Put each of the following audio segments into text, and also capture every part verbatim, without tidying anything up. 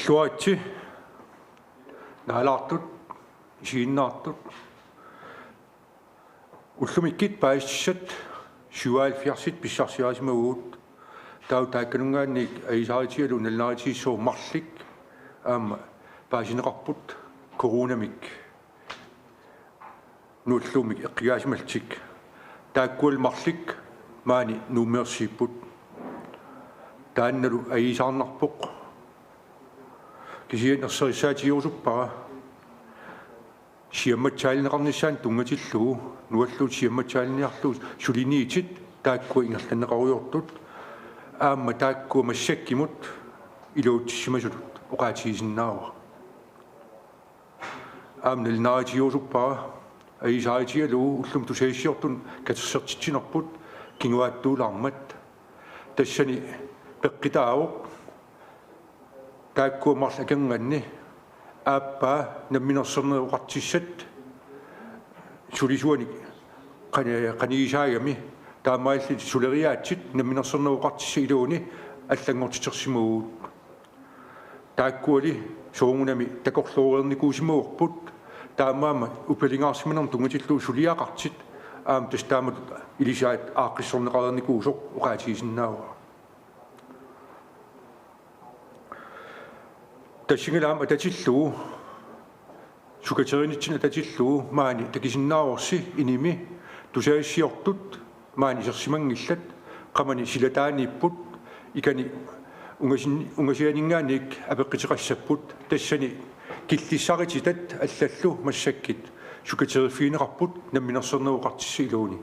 Illuaritsi, naalaartut, isiginnaartut. Ullumikkut paasissutissat syvoghalvfjerds pissarsiarisimavugut. Taava taakkununngaanniit ajuusaarutigalugu nalunaarutigissavarput marluk aamma paasineqarput coronamik Nuullummik eqqigaasimallutik. Taakkualu marluk maani Nuummiorsiipput. Taannalu ajuusaarnarpoq. Kisianni erserissaatigerusuppara siammatsaalineqarnissaanut tunngatillugu, Nuulluup siammatsaaliniarlugu suliniutit taakkua ingerlanneqarujoortut, aamma taakkua massakkumut iluatsissimasutut oqaatigisinnaavara. Aamma nalunaarutigerusuppara ajuusaarutigalugu ullumi tusagassiortunut katersortitsinerput kinguaattuulaarmat. Tassani peqqutaavoq taakkua marluk akornanni aappaa namminersornerup oqartussat sulisuanik qani-, qanigisaagami, taamaalillutik suleriaatsit namminersornerup oqartussap iluani allanngortitersimavugut. Taakkuali soorunami takorlooreernikuusimavarput, taamaammat upalingaarsimanermut tunngatillugu suliaqartut aamma tassa taamatut ilisaat aaqqissorneqareernikuusoq oqaatigisinnaavara. Tassanngalu aamma atatillugu, sukateriinitsinni atatillugu maani takusinnaavarsi inimi tusagassiortut maani isersimanngillat, qamani silataaniipput, ikani ungasin-, ungasianinngaanniit apeqquteqassapput, tassani killissarititat allallu massakkut sukateriiffigineqarput namminersornerup oqartussap iluani.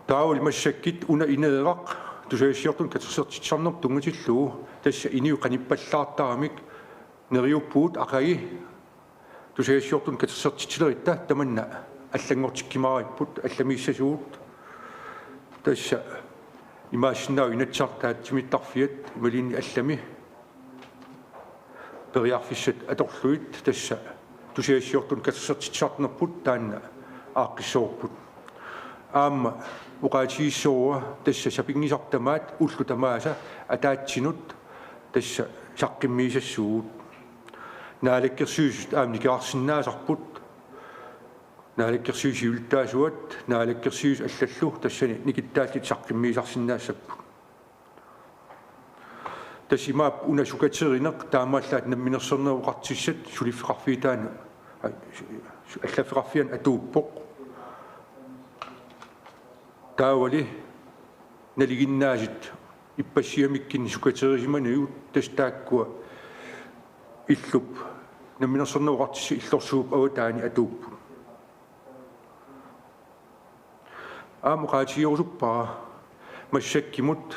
Taavalu massakkut una ineeraq tusagassiortunut katersortitsisarnermut tunngatillugu tassa inuit qanippallaartaramik neriuppugut, aqagu tusagassiortunut katersortitsileritta tamanna allanngortikkumaaripput allamiissasugut. Tassa imaassinnaavoq Inatsisartut ataatsimiittarfiat imaluunniit allami periarfissat atorlugit tassa tusagassiortunut katersortitsisarnerput taanna aaqqissavarput. Aamma oqaatigissavara tassa sapinngisartut tamaat ullut tamaasa ataatsinut tassa saqqummiissassaagut. Naalakkersuisut aamma nikerarsinnaasarput. Naalakkersuisut siulittaasuat, naalakkersuisut allallu tassani nikittaallutik saqqummiisarsinnaassapput. Tassa imaappoq una sukaterineq taamaallaat namminersornerup oqartussat suliffeqarfiutaanut, ai, su-, su-, allaffeqarfianut atuuppoq. Taavali nalinginnaasut ippassigamikkunni sukateriisimanigut tassa taakkua illup namminersornerup oqartussap illorsuup avataani atuupput. Aamma oqaatigerusuppara massakkumut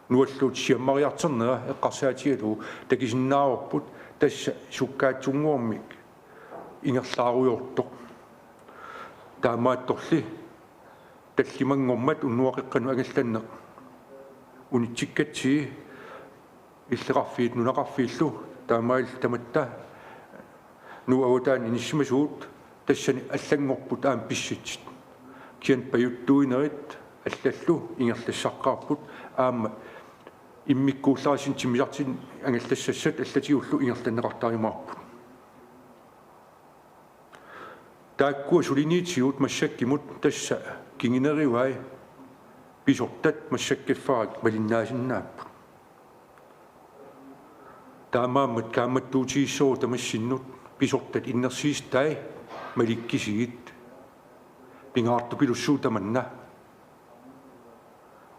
Nuulluup siammariartornera eqqarsaatigalugu takusinnaavarput tassa sukkaatsunnguamik ingerlaarujoortoq. Taamaattorli tallimanngormat unnuaqeqqanut angallanneq unitsikkatsigit illoqarfiit nunaqarfiillu taamaalillutik tamatta Nuup avataani inissisimasugut tassani allanngorput aamma pissutsit. Kisianni pajuttuinerit allallu ingerlassaqqaarput aamma immikkuullarissut timmisartut angallassassat allatigullu ingerlanneqartarumaarput. Taakkua suliniutigut massakkumut tassa kingunerivai pisortat massakkut affaat malinnaasinnaavagut. Taamaammat kaammattuutigissavara tamassinnut pisortat innersuussutai malikkusigit, pingaartupilussuuvoq tamanna.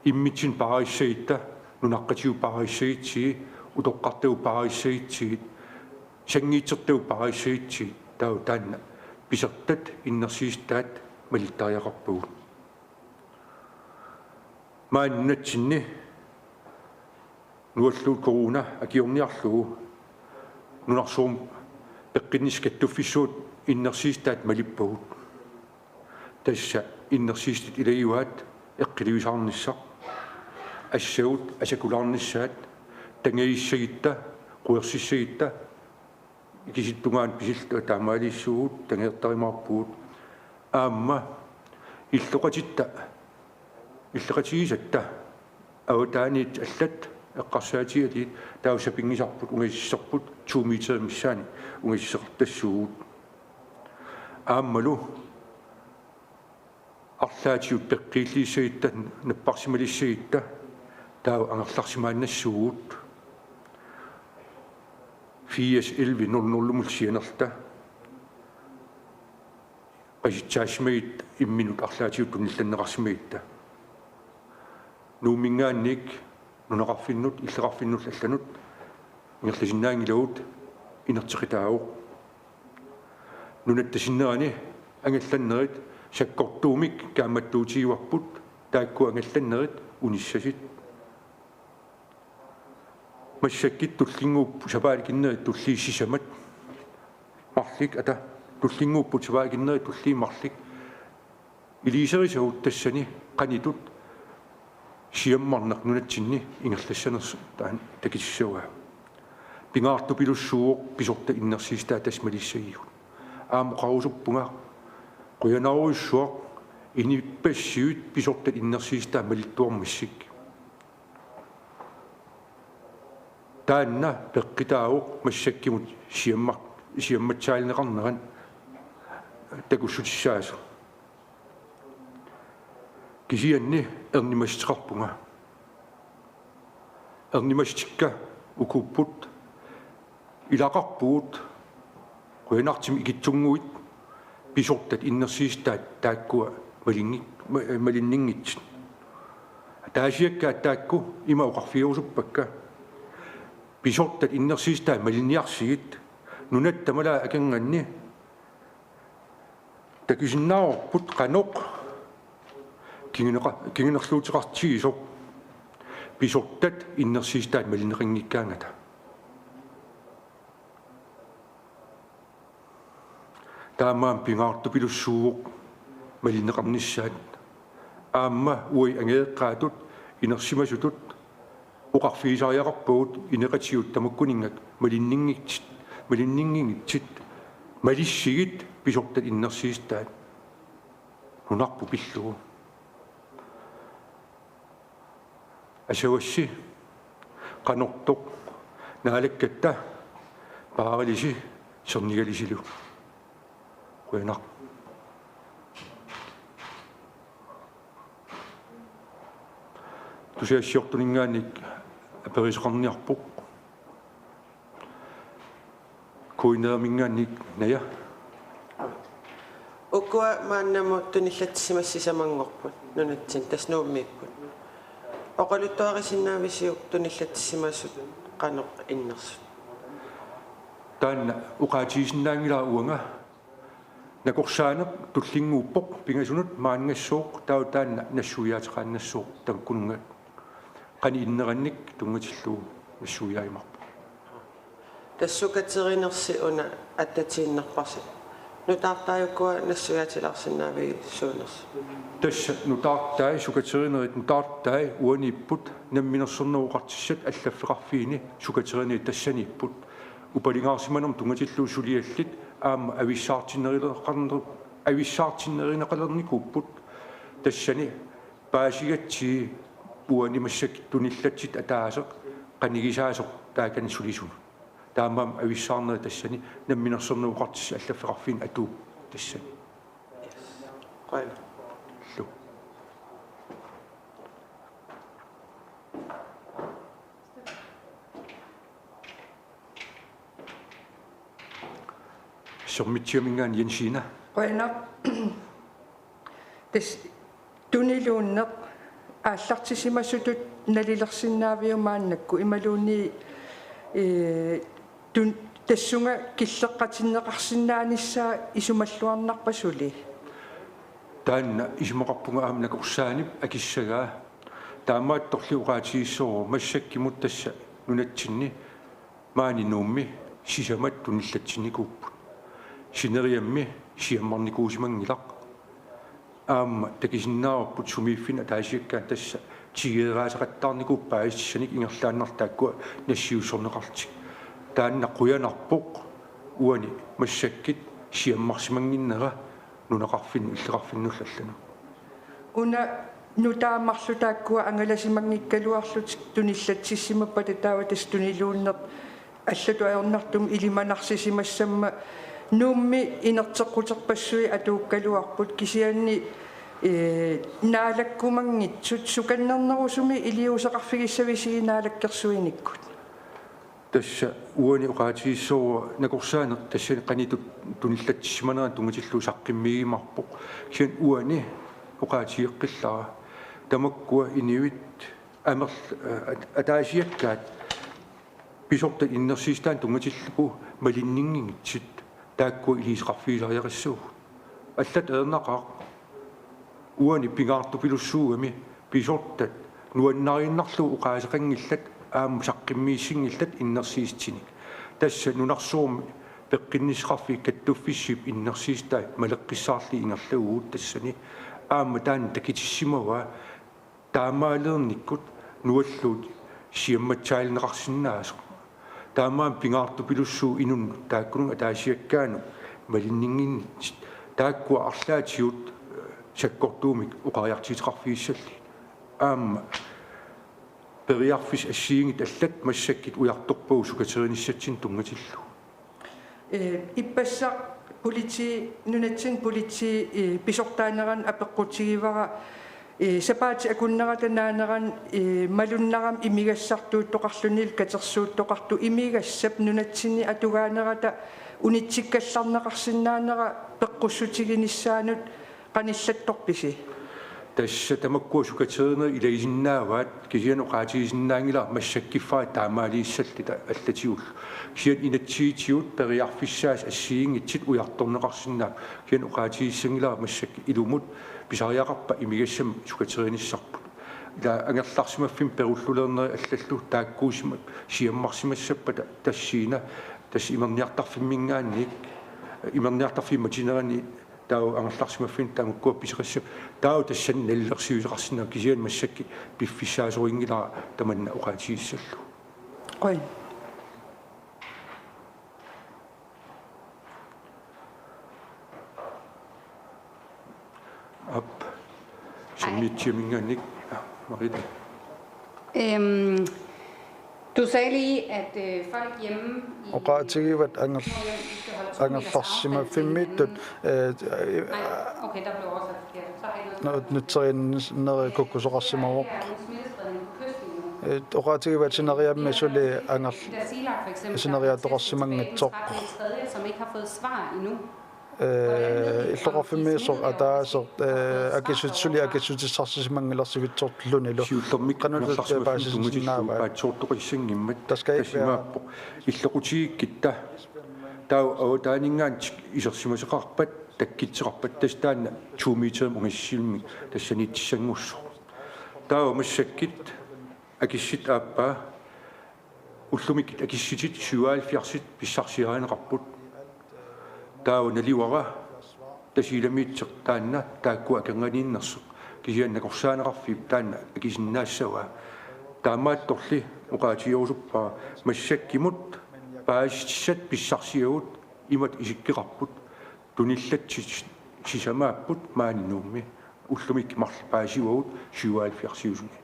Immitsinnut paarissagutta, nunaqqatigut paarissagutsigit, utoqqartagut paarissagutsigit, sanngiitsortagut paarissagutsigit, taava taanna pisortat innersuussutaat malittariaqarpagut. Maani nunatsinni Nuulluup corona akiorniarlugu nunarsuarmi peqqinnissat kattuffissuit innersuussutaat malippagut. Tassa innersuussutit ilagivaat eqqiluisaarnissaq, assagut asakulaarnissaat, tangajussagitta, quersissagutta, ikisittungaanut pisilluta taamaaliissuugut, tangajartarumaarpugut. Aamma illoqatitta, illoqatigisatta avataaniit allat eqqarsaatigalugit taava sapinngisarput ungasissorput to meter missaani ungasisseqartassuugut. Aammalu arlaatigut peqqiilliissagutta napparsimalissagutta taava angerlarsimaannassuugut. Firs elleve nul nul-imut sianerluta qasitsaassimagitta imminut arlaatigut tunillanneqarsimagitta. Nuumminngaanniit nunaqarfinnut, illoqarfinnullu allanut ingerlasinnaanngilagut inerteqitaavoq. Nunatta sinnerani angallannerit sakkortuumik kaammattuutigivarput, taakkua angallannerit unissasut. Massakkut tullinnguupput sapaatip akunnerit tulliit sisamat marluk, ata, tullinnguupput sapaatip akunnerit tulliit marluk. Iliuuserisagut tassani qanoq ittoq siammarneq nunatsinni ingerlassanersoq taanna takutissavaa. Pingaartupilussuuvoq pisortat innersuussutai tassa malissagigut. Aamma oqarusuppunga qujanarujussuaq inuppassuit pisortat innersuussutai malittuarmassuk. Taanna peqqutaavoq massakkumut siammar-, siammatsaalineqarnerat takussutissaasoq. Kisianni ernumassuteqarpunga. Ernumassutikka ukuupput: ilaqarpugut, qujanartumik ikittunnguit, pisortat innersuussutai taakkua malinngik-, ma-, malinninngitsut. Ataasiakkaat taakku ima oqarfigerusuppakka: pisortat innersuussutai malinniarsigit, nunat tamalaat akornanni takusinnaavarput qanoq kinguneqa-, kingunerluuteqartigisoq pisortat innersuussutai malinneqanngikkaangata. Taamaammat pingaartupilussuuvoq malinneqarnissaat. Aamma uagut angajoqqaatut inersimasutut oqarfigisariaqarpagut ineqatigut tamakkuninnga malinninngitsut, malinninngitsut, malissigit pisortat innersuussutai. Nunarput pillugu. Asavassi, qanortoq naalakkatta paaralisi sernigalisilu. Qujanaq. Tusagassiortuninngaanniit aperisoqarniarpoq. Kuinerimingaanniit Naja. Ukua maannamut tunillatsissimasut sisamanngorput nunatsinni, tassa Nuummiipput. Oqaluttuarisinnaavisiuk tunillatsissimasut qanoq innersut? Taanna oqaatigisinnaanngilara uanga. Nakorsaaneq tullinnguuppoq pingasunut maanngassooq, taava taanna nassuiaateqaannassaaq tamakkununnga qanoq innerannik tunngatillugu nassuiaajumaarpoq. Tassa sukaterinersi una attatiinnarparsi. Nutaartaat ukua nassuiaatilaarsinnaavigit suunersut? Tassa nutaartaat, sukaterinerit nutaartaat uaniipput Namminersornerup Oqartussat allaffeqarfiini sukaterinerit tassaniipput. Upalingaarsimanermut tunngatillugu suliallit aamma avissaartinneruleqarner-, avissaartinnerunaqalernikuupput. Tassani paasigatsigit uani massakkut tunillatsittut ataaseq qanigisaasoq taakani sulisunut. Taamaammat avissaarnerit tassani Namminersornerup Oqartussat allaffeqarfiini atuupput tassani. Qujanaq. Illu. Sermitsiaminngaanniit Jensina. Qujanaq. Tassa tuniluunneq aallartissimasutut nalilersinnaaviuk maannakkut imaluunniit, ee, tun-, tassunga killeqatinneqarsinnaanissaa isumalluarnarpa suli? Taanna isumaqarpunga aamma nakorsaanip akissagaa. Taamaattorli oqaatigissavara massakkumut tassa nunatsinni maani Nuummi sisamat tunillatsinnikuupput. Sineriammi siammarnikuusimanngilaq. Aamma takusinnaavarput sumiiffinni ataasiakkaani tassa tigooraasaqattaarnikuupput paasissutissanik ingerlaannarlutik taakkua nassiussorneqarlutik. Taanna qujanarpoq uani massakkut siammarsimannginnera nunaqarfinnut illoqarfinnullu allanut. Una nutaamik marluk taakkua angalasimanngikkaluarlutik tunillatsissimappata taava tassa tuniluunneq allatut ajornartumik ilimanarsisimassa aamma Nuummi inerteqquterpassuit atuukkaluarput kisianni, ee, naalakkumanngitsut sukannernerusumik iliuuseqarfigissavisi naalakkersuinikkut? Tassa uani oqaatigissavara nakorsaaneq tassani qanoq tunillatsissimanerani tunngatillugu saqqummiumaarpoq. Kisianni uani oqaatigeqqillara tamakkua inuit amerl-, a-, at-, ataasiakkaat pisortat innersuussutaannik tunngatillugu malinninnginngitsut taakkua iliuuseqarfigisariaqassavagut. Allatut ajornaqaaq uani pingaartupilussuugami pisortat nuannariinnarlugu oqaaseqanngillat aamma saqqummiussinngillat innersuussutinik. Tassa nunarsuarmi peqqinnissaqarfiit kattuffissuup innersuussutai maleqqissaarlugit ingerlavugut tassani aamma taanna takutissimavaa taamaaliornikkut nualluut siammatsaalineqarsinnaasoq. Taamaammat pingaartupilussuuvoq inunnut taakkununnga ataasiakkaanut malinninnginnittut taakkua arlaatigut sakkortuumik oqariartuuteqarfigissallugit. Aamma periarfissat assigiinngitsut allat massakkut ujartorpagut sukaterinissatsinnut tunngatillugu. Ee, ippassaq politi, nunatsinni politi, ee, pisortaanerani apeqqutigivara, ee, sapaatip akunnerata naanerani, ee, malunnarami imigassartuuttoqarlunilu katersuuttoqartoq imigassap nunatsinni atugaanerata unitsikkallarneqarsinnaanera peqqussutiginissaanut qanillattorpisi? Tassa tamakkua sukaterinerit ilagisinnaavaat kisianni oqaatigisinnaanngilara massakkuffaa taamaaliussalluta allatigullu. Kisianni inatsisitigut periarfissaasut assigiinngitsut ujartorneqarsinnaapput. Kisianni oqaatigissanngilara massakkut ilumut pisariaqarpat imigassamik sukateriinissarput. Ila angerlarsimaffimmik perullulernerit allallu taakkuusimasut siammarsimassappata tassiina tassa imerniartarfimminngaanniit imerniartarfiup matunerani taava angerlarsimaffinni tamakkua pisoqassappat taava tassani nalilersuisoqarsinnaapput kisianni massakkut piffissaasorinngilara tamanna oqaatigissallugu. Qujan. Aap. Sammiussiaminngaanniit. Marita. Øhm, du sagde lige, at øh, folk hjemme i Oqaatigivat anger-, angerlarsimaffimmiittut, øh, øh, Nej, okay, der blev oversat forkert. Så har I noget nu-, nutseriinnerit kukkusoqarsimavoq. Øh, oqaatigivat sineriammi suli anger-, sineriattoqarsimanngitsoq. Som ikke har fået svar endnu. Øh, illoqarfimmiisoq ataaseq, øh, akissut-, suli akissutissarsisimanngilarsi sivitsorlunilu. Siullermik qanoq amerlarsimaffimmi tunngatillugu paasissinnaavaat? Paatsoortoqassanngimmat. Der skal ikke være tassa imaappoq. Illoqutigikkutta taava avataaninngaanniit isersimasoqarpat, takkuttoqarpat, tassa taanna to meterimik ungassisilimmik tassaniitissanngussooq. Taava massakkut akissuttut aappaa ullumikkut akissutit syvoghalvfjerdsit pissarsiarineqarput. Taava naluara Tasiilamiitsoq taanna taakkua akornanniinnersoq kisianni nakorsaaneqarfiup taanna akisinnaassavaa. Taamaattorli oqaatigerusuppara massakkumut paasissutissat pissarsiagut imatut isikkoqarput. Tunillatsitut sisamaapput maani Nuummi. Ullumikkut marluk paasivagut syvoghalvfjerdsiusuni.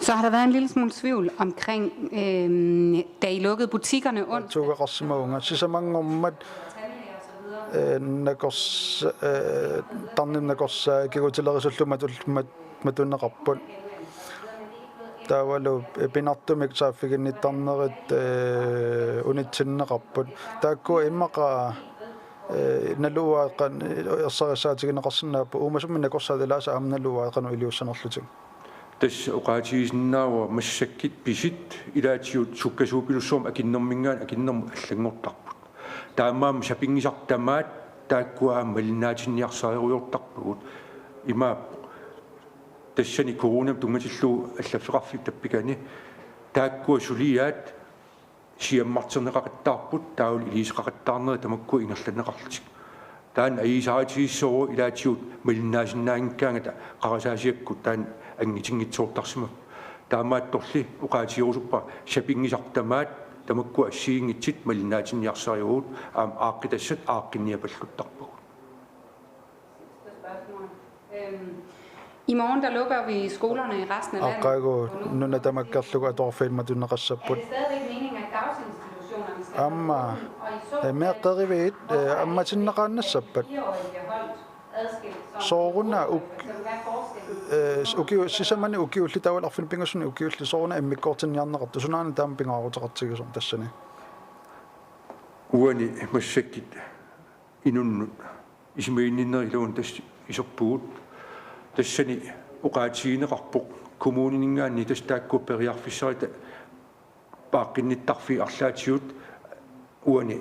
Så har der været en lille smule tvivl omkring, øhm, da I lukkede butikkerne onsdag. Tuugeqarsimavunga sisamanngormat, øh, nakors-, øh, tarnimik nakorsaat kigutilerisullu matut-, mat-, matuneqarput. Taavalu, øh, pingaartumik saaffiginnittarnerit, øh, unitsinneqarput. Taakku immaqa Ee, naluara qanoq ersarissaatigineqarsinnaapput, uumasummi nakorsaat ilaasa aamma naluara qanoq iliussanerlutik. Tassa oqaatigisinnaavara massakkut pisut ilaatigut sukkasuupilussuarmik akunnerminngaanniit akunnermut allanngortarput. Taamaammat sapinngisartut tamaat taakkua aamma malinnaatinniarsariuartarpagut. Imaappoq. Tassani coronamut tunngatillugu allaffeqarfiup tappikani taakkua suliaat siammarterneqaqattaarput taavalu iliuuseqaqattaarnerit tamakkua ingerlanneqarlutik. Taanna ajuusaarutigissavarput ilaatigut malinnaasinnaanngikkaangata qarasaasiakkut taanna angutinngitsoortarsimapput. Taamaattorli oqaatigerusuppara sapinngisartut tamaat Tamakku assigiinngitsut malinnaatinniarsarivagut, aamma aaqqitassat aaqqinniapalluttarpagut. I morgen der lukker vi skolerne i resten af landet. Aaqqaagu nuna tamakkerlugu atuarfiit matunneqassapput. Er det stadigvæk meningen, at daginstitutionerne skal Aamma meeqqeriviit ammatinneqaannassappat. Sooruna ukiu sisamani ukiulli taavalu arfineq-pingasunut ukiulli sooruna immikkoortinniarneqartoq, sunaana taama pingaaruteqartigisoq tassani? Uani massakkut inunnut isumaginninnerit iluani tassa iserpugut. Tassani oqaatigineqarpoq kommunininngaanniit tassa taakkua periarfissarita paaqqinnittarfiit arlaatigut uani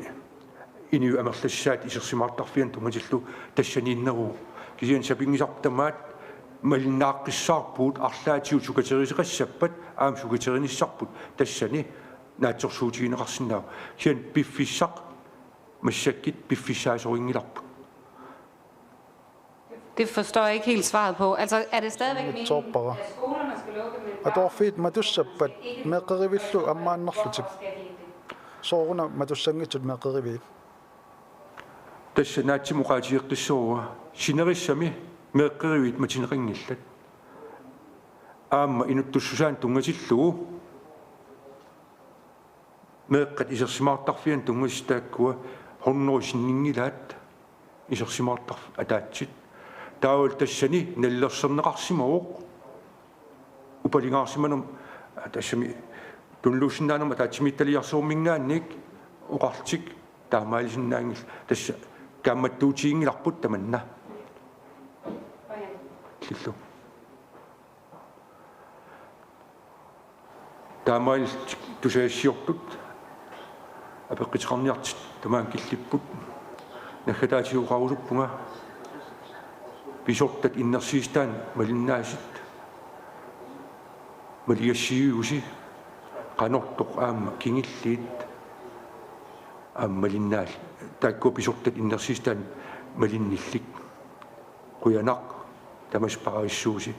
inuit amerlassaat isersimaartarfianut tunngatillugu tassaniinneruvoq. Kisianni sapinngisarput tamaat malinnaaqqissaarpugut arlaatigut sukateriseqassappat aamma sukaterinissapput tassani naatsorsuutigineqarsinnaavoq. Kisianni piffissaq massakkut piffissaasorinngilarput. Det forstår jeg ikke helt svaret på. Altså, er det stadigvæk meningen, Mitsoorpara. At skolerne skal lukke, men Atuarfiit matussappat meeqqerivillu ammaannarlutik. Sooruna matussanngitsut meeqqeriviit? Tassa naatsumik oqaatigeqqissaarpara. Sinerissami meeqqeriviit matineqanngillat. Aamma inuttussusaanut tunngatillugu meeqqat isersimaartarfianut tunngasut taakkua hundrede sinninngilaat isersimaartarf-, ataatsit. Taavalu tassani nalilersorneqarsimavoq upalingaarsimanermut, tassami tunngavissinnaanermut ataatsimiititaliarsuarminngaanniit oqarlutik taamaalisinnaanngillat, tassa kaammattuutiginngilarput tamanna. Illillu. Taamaalillutik tusagassiortut apeqquteqarniartut tamaanga killipput. Naggataatigut oqarusuppunga: pisortat innersuussutaat malinnaasut maligassiuigusi, qanortoq aamma kingulliit aamma malinnaal-, taakkua pisortat innersuussutaat malinnillit. Qujanaq, tamassi paarissaavusi.